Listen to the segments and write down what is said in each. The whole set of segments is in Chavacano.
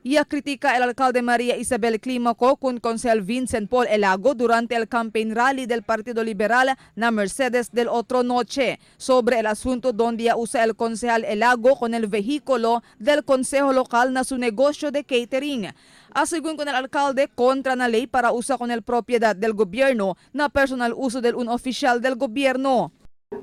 Ya critica el alcalde María Isabel Clímaco con concejal Vincent Paul Elago durante el campaign rally del Partido Liberal na Mercedes del otro noche sobre el asunto donde ya usa el concejal Elago con el vehículo del consejo local na su negocio de catering. Asegún con el alcalde, contra na ley para usa con el propiedad del gobierno na personal uso del un oficial del gobierno.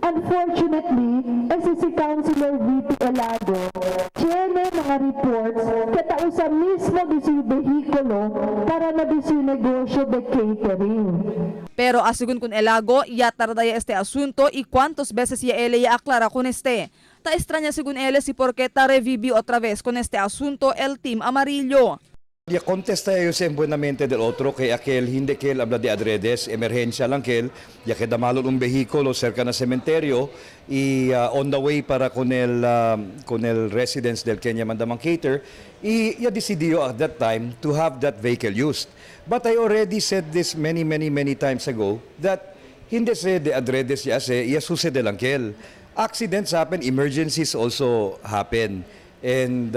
Unfortunately, ese si Councilor VP Elago tiene mga reports que tausa mismo de su vehículo para na de su negosyo de catering. Pero asegún con Elago, ya tarda ya este asunto y cuántas veces ya él ya aclara con este. Ta extraña según él si por qué ta revivió otra vez con este asunto el Team Amarillo. Ya contesta ellos en buenamente del otro que aquel hindi que él habla de adredes, emergencia lang que él, ya que damalon un vehículo cerca ng cementerio y on the way para con el residence del Kenya Mandamang Cater y ya decidió at that time to have that vehicle used. But I already said this many, many, many times ago that hindi se de adredes ya se, ya sucede lang que él. Accidents happen, emergencies also happen. And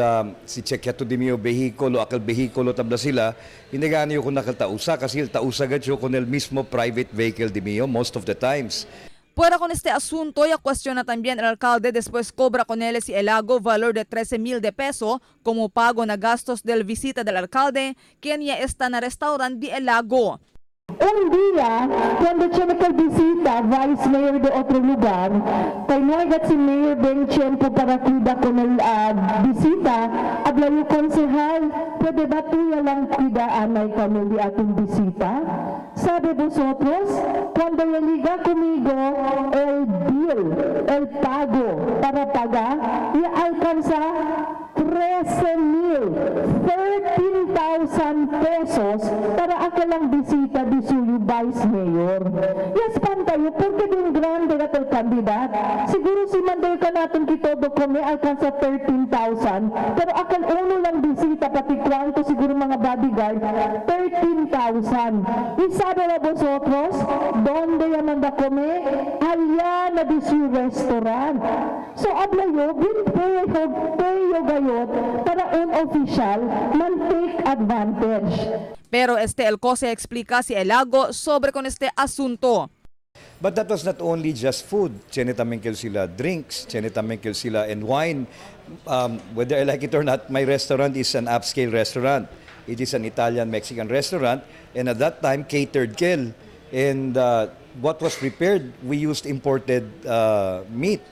si check to di mio vehículo, aquel vehículo tabla sila, hindi gani ko nakaltausa kasi el tausa gatyo con el mismo private vehicle di mio most of the times. Fuera con este asunto, ya cuestiona también el alcalde después cobra con él si Elago valor de 13 mil de peso como pago na gastos del visita del alcalde, quien ya está na restaurant de Elago. Un día, cuando tiene que visita vice mayor de otro lugar, kay no hay si mayor ben tiempo para cuidar con el visita, habla yung konsehal, pwede ba tuya lang cuida anay kami di atong bisita? Sabe vosotros, cuando liga conmigo el bill, el pago para pagar, y alcanza 13 mil, 13,000 pesos para aquelang bisita di suyo vice mayor. Yes, pantayo, porque din grande na el kandidat. Siguro si Mandoy ka natin kitodo kami alcanza 13,000, pero akal uno lang bisita, pati kwanto siguro mga bodyguard, 13,000. Y sabe na vosotros, donde ya manda come? Allá na di su restaurant. So habla yo, bien feo, feo gayot para un official man take advantage. Pero este el COSE explica si Elago sobre con este asunto. But that was not only just food. Tiene también que sila drinks, tiene también que sila and wine. Whether I like it or not, my restaurant is an upscale restaurant. It is an Italian-Mexican restaurant, and at that time, catered kill. And what was prepared, we used imported meat,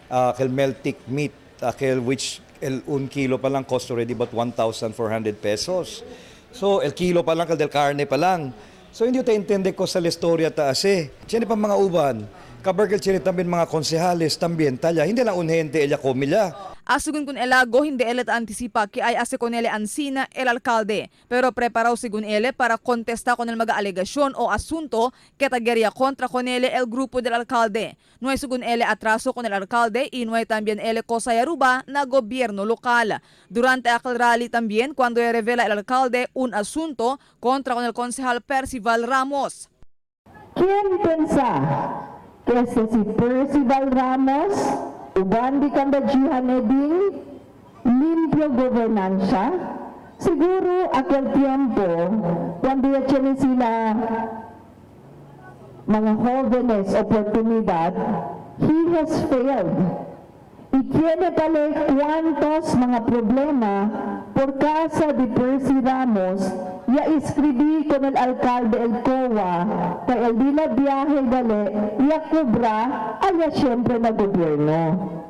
kel Meltic meat, kel which el un kilo pa lang cost already about 1,400 pesos. So, el kilo pa lang, kel del carne pa lang. So, hindi ta intende ko sa la istorya ta ase. Tiene pa mga uban. Kabarkel tiene también mga konsehales también talya. Hindi lang unhente ella komila. Asegún con Elago, hindi él anticipa que hay hace con él ansina el alcalde, pero preparado según él para contestar con el mga alegación o asunto que taguería contra con él el grupo del alcalde. No hay según él atraso con el alcalde y no hay también él cosa yaruba na gobierno local. Durante aquel rally también, cuando revela el alcalde un asunto contra con el concejal Percival Ramos. ¿Quién pensa que ese si Percival Ramos, uban di kanda Jihan Eding, limpio gobernansya? Siguro aquel tiempo, cuando ya tiene sila mga jóvenes oportunidad, he has failed. Y tiene pala cuántos mga problema por casa de Percy Ramos, ya escribí con el alcalde el COA, kay el dila viaje gale, ya cobra, allá siyempre na gobyerno.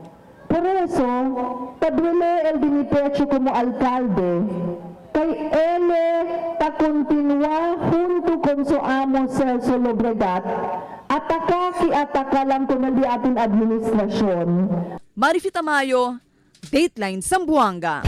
Por eso, taduele el dinipecho como alcalde, kay ele ta continua junto con su amo Celso Lobregat, ataka ki ataka lang con el di ating administrasyon. Marifita Mayo, Dateline Zamboanga.